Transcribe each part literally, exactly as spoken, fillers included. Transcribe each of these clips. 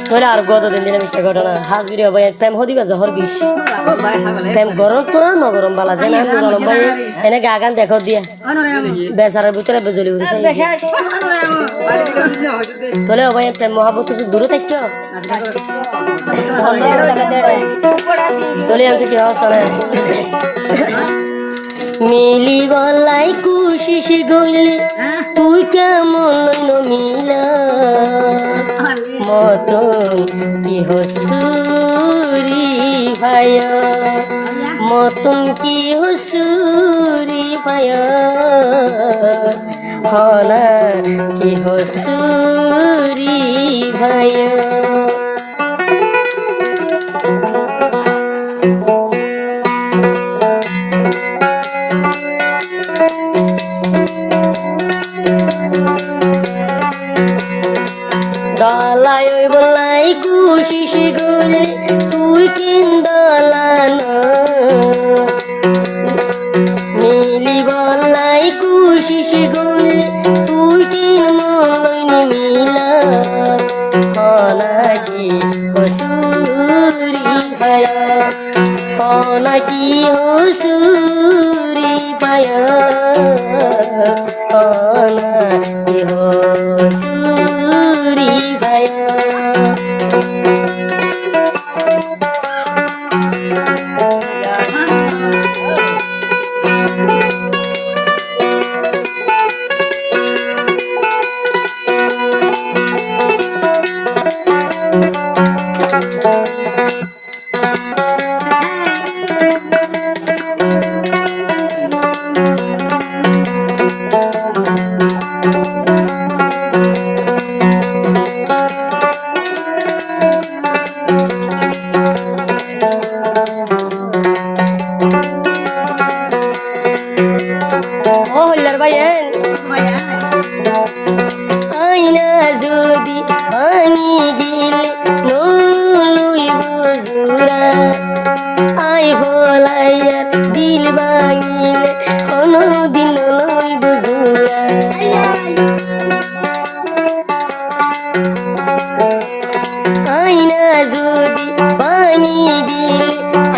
Tóile ar gotó din dine micca gótona. Hás gori ó bái, fem hoó de íba zohór bic. Fem gorom to no gorom bála, ze no gorom bái, ene ga gán dekó diya. Besarar bútore be zoli ude sai. Tóile ó bái, fem muhábbot ttu dure táikko. Tóile iyan ttu ki hoó, sóne. Milibálla kucíc goille tui kemon loi no milas. Mottún ki hossúri faiyós, mottún ki hossúri faiyós. Hona ki hossúri faiyós. Dola óibolla kucíc goille tui ken dola no. Milibálla kucíc goille tui ken mol loi no milas. Hona ki hossúri faiyós, hona ki hossúri faiyós, hona ki hossúri faiyós. Ó hoillar bái, en. Aina zodi báñgi gile no loibo zura. Ai folaiyar dil báñgile hono din no loibo zura. Aina zodi báñgi gile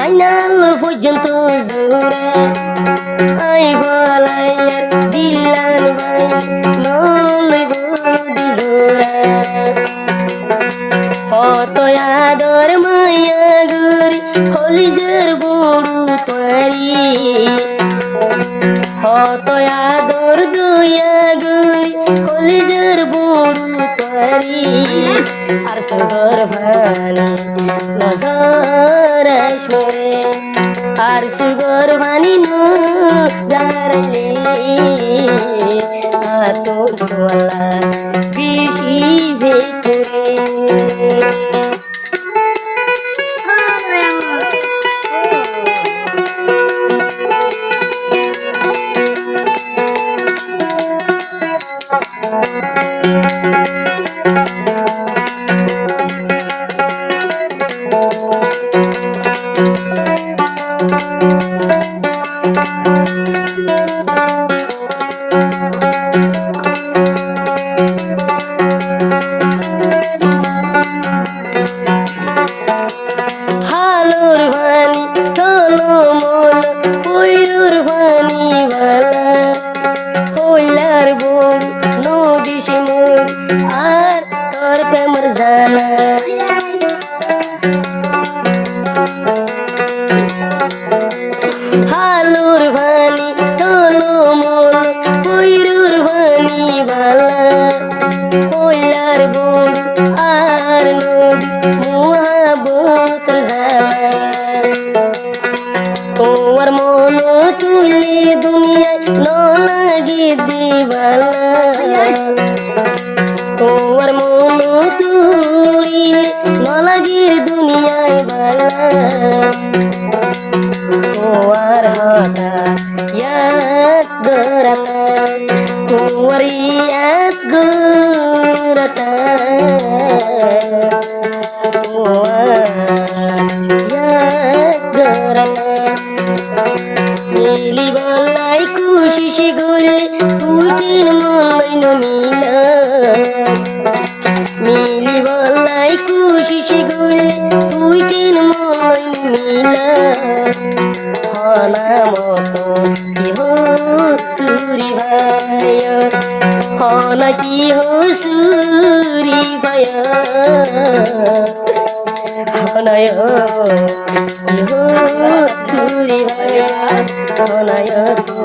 ainal foijjonto zura. Ai folaiyar dillan báñgi no loibo de zura. Hoto ador maiya gori holizar boru tuári. Hoto ador doya gori holizar boru tuári. Ar sugor faní no zorais more, ar sugor faní no zoraile, añáttu tuáñlla beci bek gore. Halor faní tolomolo, foiror faní bála. Hoillar boru no dicimor, ar tor femor zala. Halor faní tolomolo, foiror faní bála. Hoillar boru ar no dici muhábbotor zala. Tuáñr mono tuile duniyai no lage de bála. Tuáñr mono tuile no lage duniyai bála. Tuáñr hotá yad gorá, tuáñr yad gorá. Tuáñr yad gorá. Milibálla kucíc goille tui ken mol Mila, milibálla kucíc goille tuitin moi mila. Hona motó ki hossúri faiya, hona ki hossúri faiya. Hona yo, ki hossúri faiya, hona yo to.